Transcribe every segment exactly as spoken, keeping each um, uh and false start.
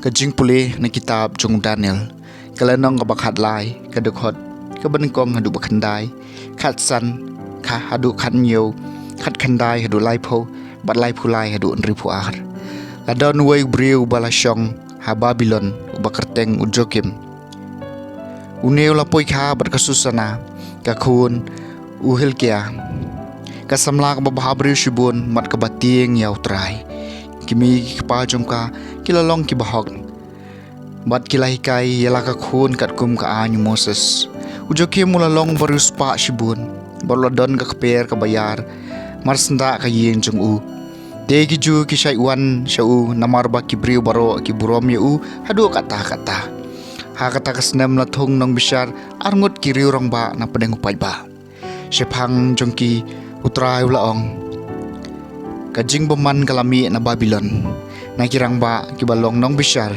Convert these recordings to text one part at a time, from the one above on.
Ka jingpule na kitab jong u Daniel. Ka lynnong kaba khatlai, ka dkhot kaba nyngkong haduh ba khyndai, khatsan, kha haduh khathynñiew, khatkhyndai haduh laiphew, bad laiphew lai haduh hynriewphew ar. La don uwei u briew uba la shong ha Babilon, uba kyrteng u Joakim. Une u la poikha bad ka Susana, ka khun u Hilkia, ka samla kaba bhabriew shibun bad kaba tieng ïa u Trai. Ki kmie ki kpa jong ka ki la long kiba hok, bad ki la hikai ïa la ka khun katkum ka aiñ u Moses. U Joakim u la long ba riewspah shibun, bad u la don ka kper kaba ïar marsyndah ka ïing jong u. Te ki Jiw ki shait wan sha u, namar ba ki briew baroh ki burom ïa u haduh katta katta. Ha kata ka snem la thung nongbishar arngut ki riew rangbah na pdeng u paidbah. Shaphang jong ki u Trai u la ong: Ka jingbymman ka la mih na Babilon, na ki rangbah kiba long nongbishar,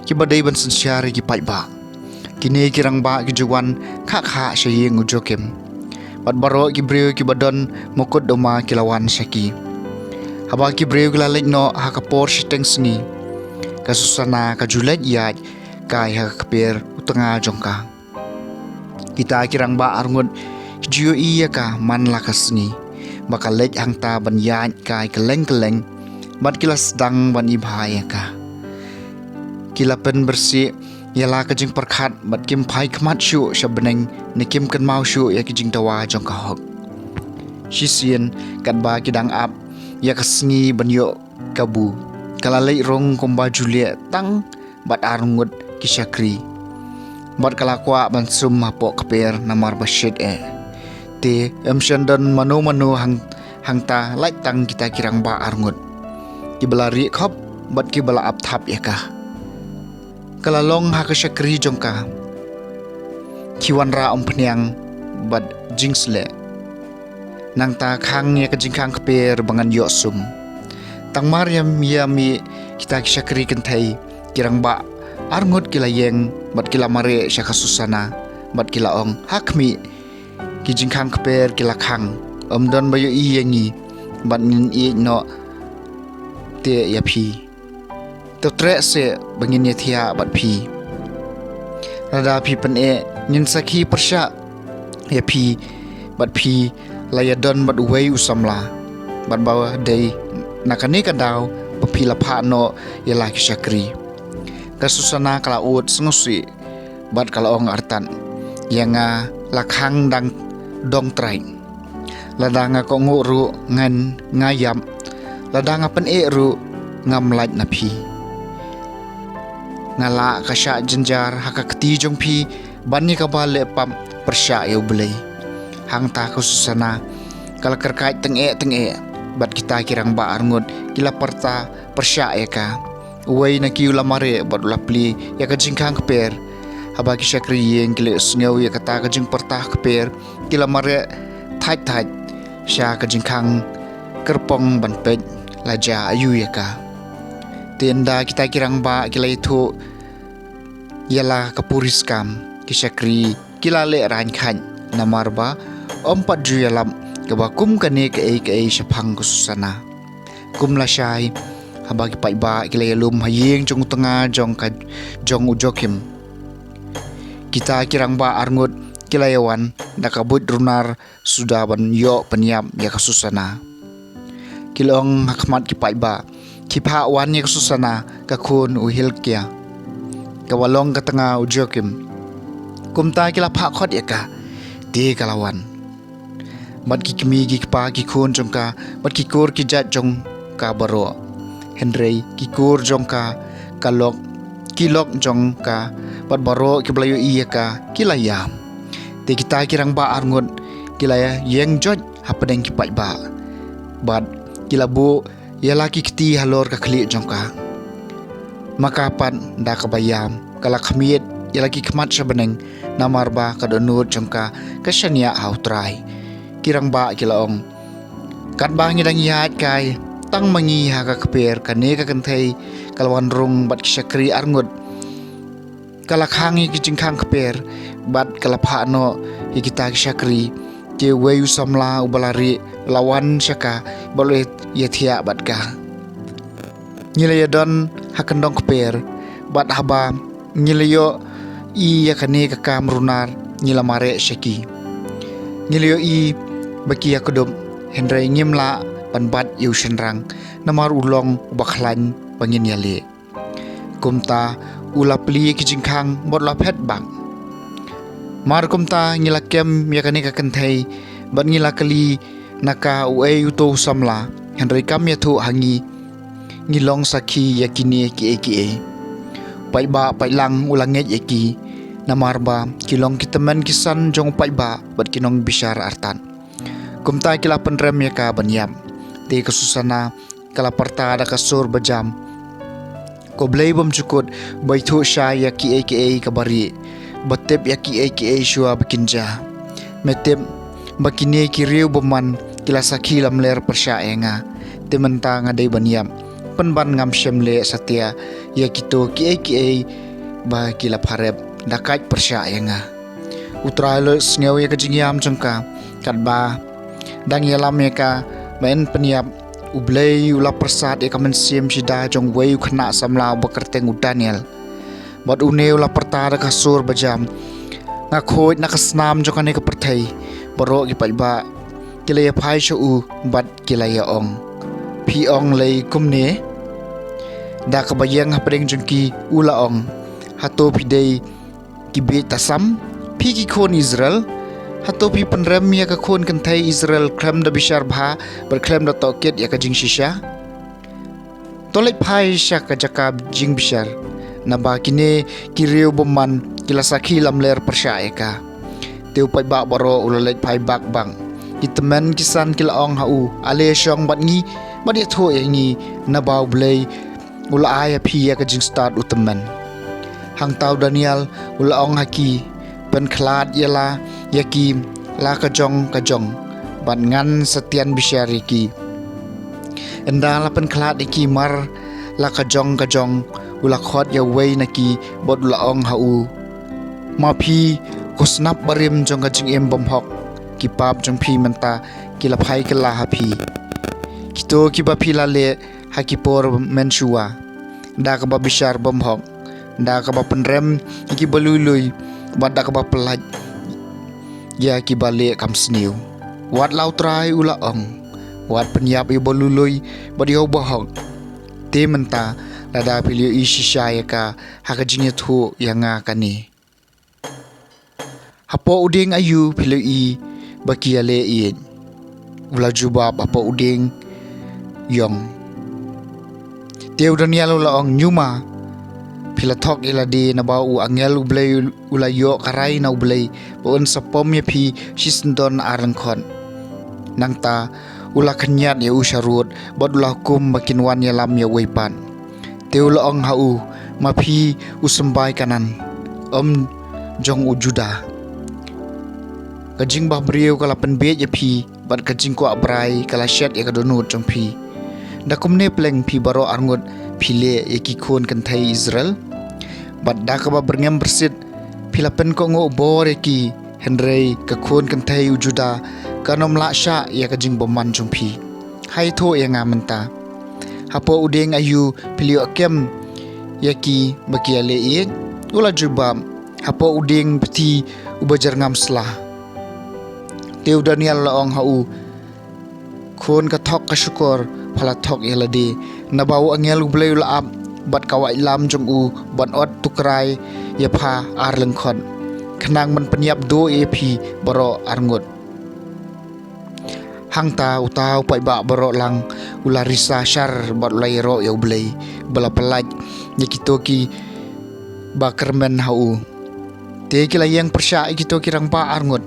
kiba dei ban synshar ïa ki paidbah. Kine ki rangbah ki ju wan khah khah sha ïing u Joakim, bad baroh ki briew kiba don mukotduma ki la wan sha ki. Haba ki briew ki la leit noh ha ka por shiteng sngi, ka Susana ka ju leit ïaid kai ha ka kper u tnga jong ka. Kita ki rangbah arngut ki ju ïohi ïa ka man la ka sngi, ba ka leit hangta ban ïaid kai kylleng kylleng, bad ki la sdang ban ibha ïa ka. Ki la pynbyrsieh ïa la ka jingpyrkhat, bad kim phai khmat shuh sha bneng, ne kim kynmaw shuh ïa ki jingdawa jong ka hok. Shisien katba ki dang ap ïa ka sngi ban ïoh kabu, ka la leit rung kumba ju leh tang bad arngut ki shakri, bad ka la kwah ban sum hapoh kper namar ba shit eh. Te ym shym don mano mano hang, hangta lait tang kita ki rangbah arngut, kiba la rieh khop bad kiba la ap thap ïa ka. Ka la long ha ka shakri jong ka, ki wanrah umphniang bad jingsleh. Nangta khang ïa ka jingkhang kper ba ngan ïoh sum. Tang mar ïa mih kita ki shakri kynthei, ki rangbah arngut ki la ïeng bad ki la mareh sha ka Susana, bad ki la ong: Ha khmih, ki jingkhang kper ki la khang, ym don ba ïohi ïa ngi, bad ngin ïeit noh te ïa phi. To treh seh ba ngin ïathiah bad phi. Lada phi pyneh, ngin sakhi pyrshah ïa phi, bad phi la ïadon bad uwei u samla, bad ba dei na kane ka daw ba phi la phah noh ïa la ki shakri. Ka Susana ka la ud sngewsih, bad ka la ong artat: Ïa nga la khang dang dong trai. Lada nga kohnguh ruh ngan, nga ïap. Lada nga pyneh ruh ngam lait na phi. Nga lah ka shah jynjar ha ka kti jong phi ban ïa kaba leh pap pyrshah ïa U Blei. Hangta ka Susana ka la kyrkait tyngeh tyngeh, bad kita ki rangbah arngut ki la pyrta pyrshah ïa ka. Uwei na ki u la mareh bad u la plie ïa ka jingkhang kper. Haba ki shakri ïing ki la sngew ïa kata ka jingpyrta kper, ki la mareh thait thait sha ka jingkhang kyrpong ban peit la jia aïu ïa ka. Te ynda kita ki rangbah ki la ïathuh ïa la ka puriskam, ki shakri ki la lehraiñ khait, namar ba ym pat ju ïalap kaba kum kane kaei kaei shaphang ka Susana. Kum lashai, haba ki paidbah ki la ïalum ha ïing jong u tnga jong ka, jong u Joakim, kita ki rangbah arngut ki la ïawan da ka buit runar suda ban ïoh pynïap ïa ka Susana. Ki la ong ha khmat ki paidbah: Khie phah wan ïa ka Susana, ka khun u Hilkia, kaba long ka tnga u Joakim. Kumta ki la phah khot ïa ka, te ka la wan, bad ki kmie ki kpa ki khun jong ka, bad ki kur ki jait jong ka baroh. Hynrei ki kur jong ka, ka lok, ki lok jong ka, bad baroh kiba la ïohi ïa ka, ki la ïam. Te kita ki rangbah arngut ki la ïeng joit hapdeng ki paidbah, bad ki la buh ïa la ki kti halor ka khlieh jong ka. Ma ka pat da kaba ïam ka la khmied ïa la ki khmat sha bneng, namar ba ka dohnud jong ka ka shaniah ha U Trai. Ki rangbah ki la ong: Katba ngi dang ïaid kai tang ma ngi ha ka kper, kane ka kynthei ka la wan rung bad ki shakri arngut. Ka la khang ïa ki jingkhang kper, bad ka la phah noh ïa kita ki shakri. Te uwei u samla uba la rieh u la wan sha ka, bad u la ïathiah bad ka. Ngi la ïadon ha kyndong kper, Bad haba ngi la ïohi ïa kane ka kam runar, ngi la mareh sha ki. Ngi la ïohi ba ki ïakdup, hynrei ngim lah ban bat ïa u shynrang, namar u long uba khlaiñ ba ngin ïaleh. Kumta u la plie ki jingkhang bad u la phet bak. Mar kumta ngi la kem ïa kane ka kynthei bad ngi la kylli na ka uei uto u samla, hynrei kam ïathuh ha ngi. Ngi long sakhi ïa kine kiei kiei. Paidbah paidlang u la ngeit ïa ki, namar ba ki long ki tymmen ki san jong u paidbah bad ki nongbishar artat. Kumta ki la pynrem ïa ka ban ïap. Te ka Susana ka la pyrta da ka sur bajam: Ko Blei bymjukut, ba ithuh shai ïa kiei kiei kaba rieh, ba tip ïa kiei kiei shuwa ba kin jia. Me tip ba kine ki riew bymman ki la sakhi lamler pyrshah ïa nga. Te mynta nga dei ban ïap, pynban ngam shym leh satia ïa kito kiei kiei ba ki la pharep da kait pyrshah ïa nga. U Trai u la sngew ïa ka jingïam jong ka, katba dang ïalam ïa ka ban pynïap, U Blei u la pyrsad ïa ka mynsiem shida jong uwei u khynnah samla uba kyrteng u Daniel. Bad une u la pyrta da ka sur bajam: Nga khuid na ka snam jong kane ka pyrthei. Baroh ki paidbah ki la ïaphai sha u bad ki la ïa ong: Phi ong lei kumne? Da kaba ïeng hapdeng jong ki u la ong: Hato phi dei ki bieit tasam, phi ki khun Israel? Hato phi pynrem ïa ka khun kynthei Israel khlem da bishar bha bad khlem da tohkit ïa ka jingshisha? To leit phai sha ka jaka jingbishar, naba kine ki riew bymman ki la sakhi lamler pyrshah ïa ka. Te u paidbah baroh u la leit phai bak bak. Ki tymmen ki san ki la ong ha u: Ale shong bad ngi bad ïathuh ïa ngi, naba U Blei u la ai ha phi ïa ka jingstad u tymmen. Hangta u Daniel u la ong ha ki: Pynkhlad ïa la ïa ki la ka jong ka jong, bad ngan sa tian bishar ïa ki. Ynda la pynkhlad ïa ki mar la ka jong ka jong, u la khot ïa uwei na ki bad u la ong ha u: Ma phi ko snap barim jong ka jingim bymhok, ki pap jong phi mynta ki la phai kylla ha phi. Kito kiba phi la leh ha ki por mynshuwa, da kaba bishar bymhok, da kaba pynrem ïa kiba lui lui, bad da kaba pyllait ïa kiba leh kam sniew. Wat la U Trai u la ong: Wat pynïap ïa uba lui lui bad ïa uba hok. Te mynta lada phi la ïohi shisha ïa ka ha ka jingïathuh ïa nga kane, hapoh u dieng aïu phi la ïohi ba ki ïaleh ïeit? U la jubab: Hapoh u dieng ïong. Te u Daniel u la ong: Ñiuma, phi la thok ïa lade, naba u angel U Blei u la ïoh ka rai na U Blei ba un sa pom ïa phi shisyndon ar lyngkhot. Nangta u la khynñiat ïa u sharud bad u la hukum ba kin wan ïalam ïa uwei pat. Te u la ong ha u: Ma phi u symbai Kanaan, ym jong u Juda. Ka jingbahbriew ka la pynbiej ïa phi, bad ka jingkwah brai ka la shet ïa ka dohnud jong phi. Da kumne pleng phi baroh arngut phi leh ïa ki khun kynthei Israel? Bad da kaba byrngem byrsit phi la pynkohnguh bor ïa ki, hynrei ka khun kynthei u Juda kan ym lah shah ïa ka jingbymman jong phi. Hai ïathuh ïa nga mynta, hapoh u dieng aïu phi la ïoh kem ïa ki ba ki ïaleh ïeit? U la jubab: Hapoh u dieng pthi uba jyrngam sla. Te u Daniel u la ong ha u: Khun ka thok ka shukor, pha la thok ïa lade, naba u angel U Blei u la ap bad ka waitlam jong u ban ot tukrai ïa pha ar lyngkhot, khnang ban pynïap duh ïa phi baroh arngut. Hangta uta u paidbah baroh lang u la risa shar bad u la ïaroh ïa U Blei ba la pyllait ïa kito kiba kyrmen ha u. Te ki la ïeng pyrshah ïa kito ki rangbah arngut,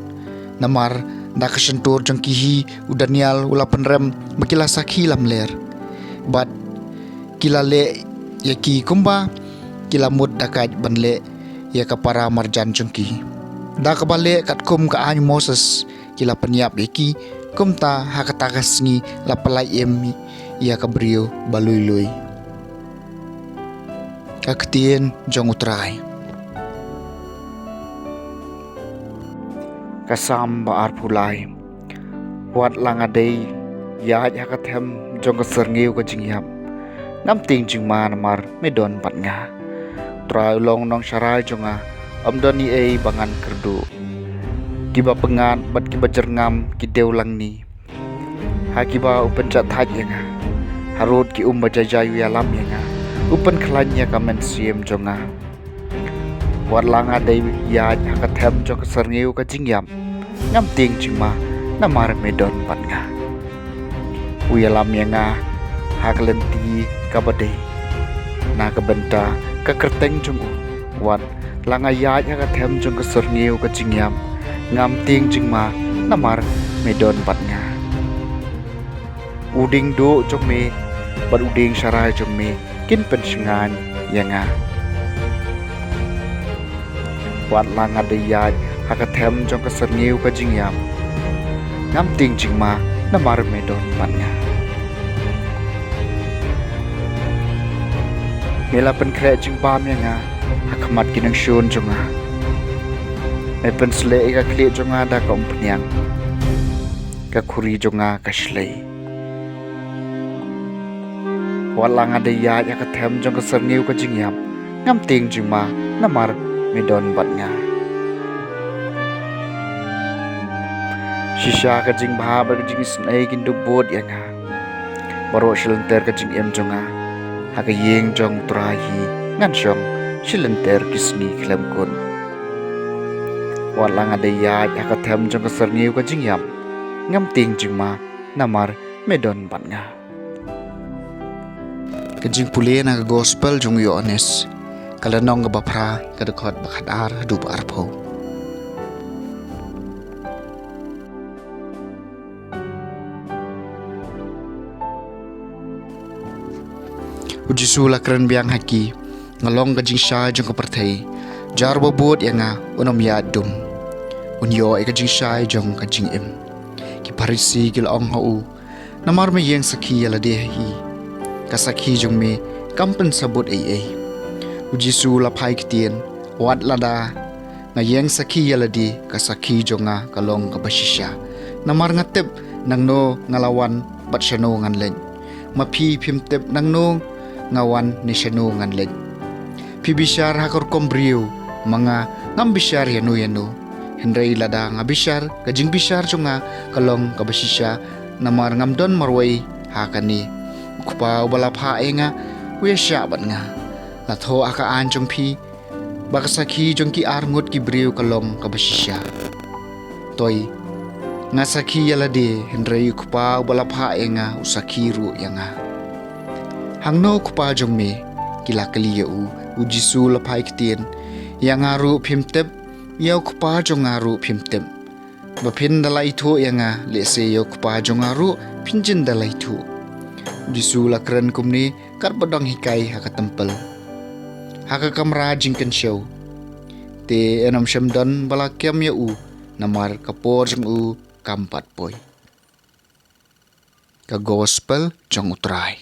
namar da ka shyntur jong ki hi u Daniel u la pynrem ba ki la sakhi lamler. Bad ki la leh ïa ki kumba ki la mut da kait ban leh ïa ka para marjan jong ki. Da kaba leh katkum ka aiñ Moses ki la pynïap ïa ki, kumta ha kata ka sngi la pyllait im ïa ka briew ba lui lui. Ka ktien jong U Trai. Ka Salm ba arphew lai. Wat la nga dei ïaid ha ka them jong ka syrngiew ka jingïap, ngam tieng jingma namar me don bad nga. Ba u long nongsharai jong nga, ym don ei ei ba ngan kyrduh. Kiba pyngngad bad kiba jyrngam ki dewlangni. Ha kiba u pynjahthait ïa nga. Harud ki um ba jai jai u ïalam ïa nga. U pynkhlaiñ ïa ka mynsiem jong nga. Wat la nga dei ïaid ha ka them jong ka syrngiew ka jingïap, ngam tieng jingma namar me don bad nga. U ïalam ïa nga ha ka lynti kaba dei na ka bynta ka kyrteng jong u. Wat la nga ïaid ha ka them jong ka syrngiew ka jingïap, ngam tieng jingma namar me don bad nga. U dieng duh jong me bad u dieng sharai jong me kin pynshngaiñ ïa nga. Wat la nga dei ïaid ha ka them jong ka syrngiew ka jingïap, ngam tieng jingma namar me don bad nga. Me la pynkhreh jingbam ïa nga ha khmat ki nongshun jong nga. Me pynsleh ïa ka khlieh jong nga da ka umphniang, ka khuri jong nga ka shlei. Wat la nga dei ïaid ha ka them jong ka syrngiew ka jingïap, ngam tieng jingma namar me don bad nga. Shisha ka jingbha bad ka jingisynei kin dup bud ïa nga. Baroh shilynter ka jingim jong nga ha ka ïing jong u Trai hi ngan shong shilynter ki sngi khlem kut. Wat la nga dei ïaid ha ka them jong ka syrngiew ka jingïap, ngam tieng jingma namar me don bad nga. Ka jingpule na ka gospel jong u Ïoannis, ka lynnong kaba phra, ka dkhot ba khatar haduh ba arphew. U Jisu la kren biang ha ki, nga long ka jingshai jong ka pyrthei. Jar ba bud ïa nga un ym ïaid dum. Un ïoh ïa ka jingshai jong ka jingim. Ki Pharisi ki la ong ha u, namar me ïeng sakhi ïa lade hi. Ka sakhi jong me kam pynsabut ei ei. U Jisu la phai ktien, wat lada nga ïeng sakhi ïa lade, ka sakhi jong nga ka long kaba shisha. Namar nga tip nangno nga la wan bad shano ngan leit. Ma phi phim tip nangno nga wan ne shano ngan leit. Phi bishar ha ka rukom briew, ma nga ngam bishar ïano ïano. Hynrei lada nga bishar, ka jingbishar jong nga ka long kaba shisha, namar ngam don marwei ha kane. U Kpa uba la phah ïa nga u ïashah bad nga. La thoh ha ka aiñ jong phi ba ka sakhi jong ki arngut ki briew ka long kaba shisha. Toi, nga sakhi ïa lade, hynrei u Kpa uba la phah ïa nga u sakhi ruh ïa nga. Hangno u Kpa jong me? Ki la kylli ïa u. U Jisu la phai ktien, ïa nga ruh phim tip, ïa u Kpa jong nga ruh phim tip. Ba phin da la ithuh ïa nga, lehse ïa u Kpa jong nga ruh phin jin da la ithuh. U Jisu la kren kumne katba dang hikai ha ka templ, ha ka kamra jingkynshew. Te yn ym shym don ba la kem ïa u, namar ka por jong u kam pat poi. Ka gospel jong u Trai.